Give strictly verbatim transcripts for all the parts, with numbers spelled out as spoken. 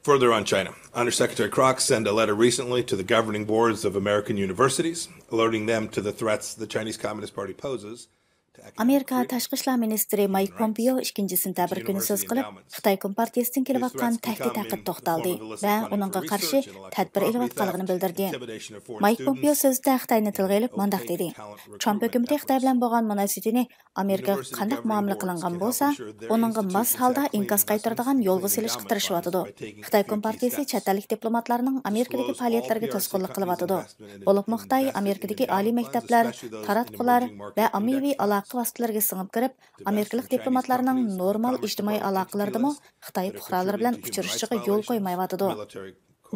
Further on China, Undersecretary Kroc sent a letter recently to the governing boards of American universities, alerting them to the threats the Chinese Communist Party poses to economic ئامېرىكا freedom. تاشقى ئىشلار مىنىستىرى مايك پومپېيو ئىككىنچى سېنتەبىر كۈنى سۆز قىلىپ، خىتاي كومپارتىيىسىدىن كېلىۋاتقان تەھدىت ھەققىدە توختالدى ۋە ئۇنىڭغا قارشى تەدبىر ئېلىۋاتقانلىقىنى بىلدۈردى. مايك پومپېيو سۆزىدە خىتاينى تىلغا ئېلىپ مۇنداق دېدى: ترامپ ھۆكۈمىتى خىتاي بىلەن بولغان مۇناسىۋىتىنى ئامېرىكىغا قانداق مۇئامىلە قىلىنغان بولسا، ئۇنىڭغا ماس ھالدا ئىنكاس قايتۇرىدىغان يولغا سېلىشقا تىرىشىۋاتىدۇ. خىتاي كومپارتىيىسى چەت ئەللىك دىپلوماتلارنىڭ ئامېرىكىدىكى پائالىيەتلىرىگە توسقۇنلۇق قىلىۋاتىدۇ. بولۇپمۇ خىتاي ئامېرىكىدىكى ئالىي مەكتەپلەر، تاراتقۇلار ۋە ئاممىۋى ئالاقە ۋاسىتىلىرىگە سىڭىپ كىرىپ، ئامېرىكىلىق دىپلوماتلارنىڭ نورمال ئىجتىمائىي ئالاقىلىرىدىمۇ خىتاي پۇقرالىرى بىلەن ئۇچرىشىشىغا يول قويمايۋاتىدۇ.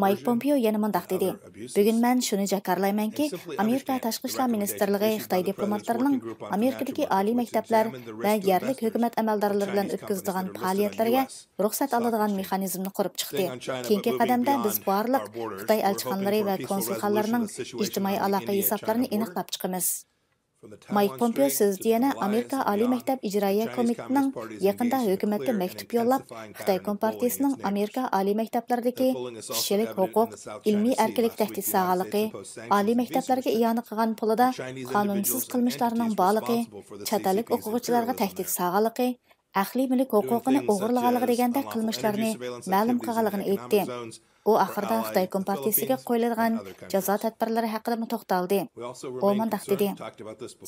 مايك پومپېيو يەنە مۇنداق دېدى: بۈگۈن مەن شۇنى جاكارلايمەنكى، ئامېرىكا تاشقى ئىشلار مىنىستىرلىقى خىتاي دىپلوماتلىرىنىڭ ئامېرىكىدىكى ئالىي مەكتەپلەر ۋە يەرلىك ھۆكۈمەت ئەمەلدارلىرى بىلەن ئۆتكۈزىدىغان پائالىيەتلىرىگە رۇخسەت ئالىدىغان مېخانىزمنى قۇرۇپ چىقتى. كېيىنكى قەدەمدە بىز بارلىق خىتاي ئەلچىخانىلىرى ۋە كونسۇلخانىلىرىنىڭ ئىجتىمائىي ئالاقە ھېسابلىرىنى ئېنىقلاپ چىقىمىز. مايك پومپېيو سۆزىدە يەنە ئامېرىكا ئالىي مەكتەپ ئىجرائىيە كومىتېتىنىڭ يېقىندا ھۆكۈمەتكە مەكتۇپ يوللاپ، خىتاي كومپارتىيىسىنىڭ ئامېرىكا ئالىي مەكتەپلىرىدىكى كىشىلىك ھوقۇق، ئىلمىي ئەركىنلىك تەھدىت سالغانلىقى، ئالىي مەكتەپلەرگە ئىئانە قىلغان پۇلىدا قانۇنسىز قىلمىشلارنىڭ بارلىقى، چەت ئەللىك ئوقۇغۇچىلارغا تەھدىت سالغانلىقى، ئەقلىي مۈلۈك ھوقۇقىنى ئوغرىلىغانلىقى دېگەندەك قىلمىشلارنى مەلۇم قىلغانلىقىنى ئېيتتى. ئۇ ئاخىرىدا خىتاي كومپارتىيىسىگە قويۇلىدىغان جازا تەدبىرلىرى ھەققىدىمۇ توختالدى. ئۇ مۇنداق دېدى: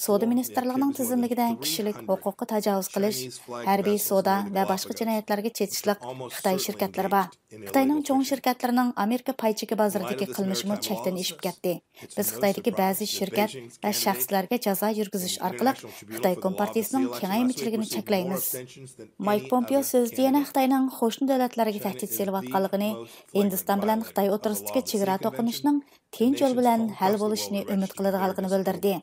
سودا مىنىستىرلىقىنىڭ تىزىملىكىدە كىشىلىك ھوقۇققا تاجاۋۇز قىلىش، ھەربىي سودا ۋە باشقا جىنايەتلەرگە چېتىشلىق خىتاي شىركەتلىرى بار. خىتاينىڭ چوڭ شىركەتلىرىنىڭ ئامېرىكا پاي چېكى بازىرىدىكى قىلمىشىمۇ چەكتىن ئېشىپ كەتتى. بىز خىتايدىكى بەزى شىركەت ۋە شەخسلەرگە جازا يۈرگۈزۈش ئارقىلىق خىتاي كومپارتىيىسىنىڭ كېڭەيمىچىلىكىنى چەكلەيمىز. مايك پومپېيو سۆزىدە يەنە خىتاينىڭ قوشنا دۆلەتلەرگە تەھدىت سېلىۋاتقانلىقىنى، ھىندىستان بىلەن خىتاي ئوتتۇرىسىدىكى چېگرا توقۇنۇشىنىڭ تىنچ يول بىلەن ھەل بولۇشىنى ئۈمىد قىلىدىغانلىقىنى بىلدۈردى.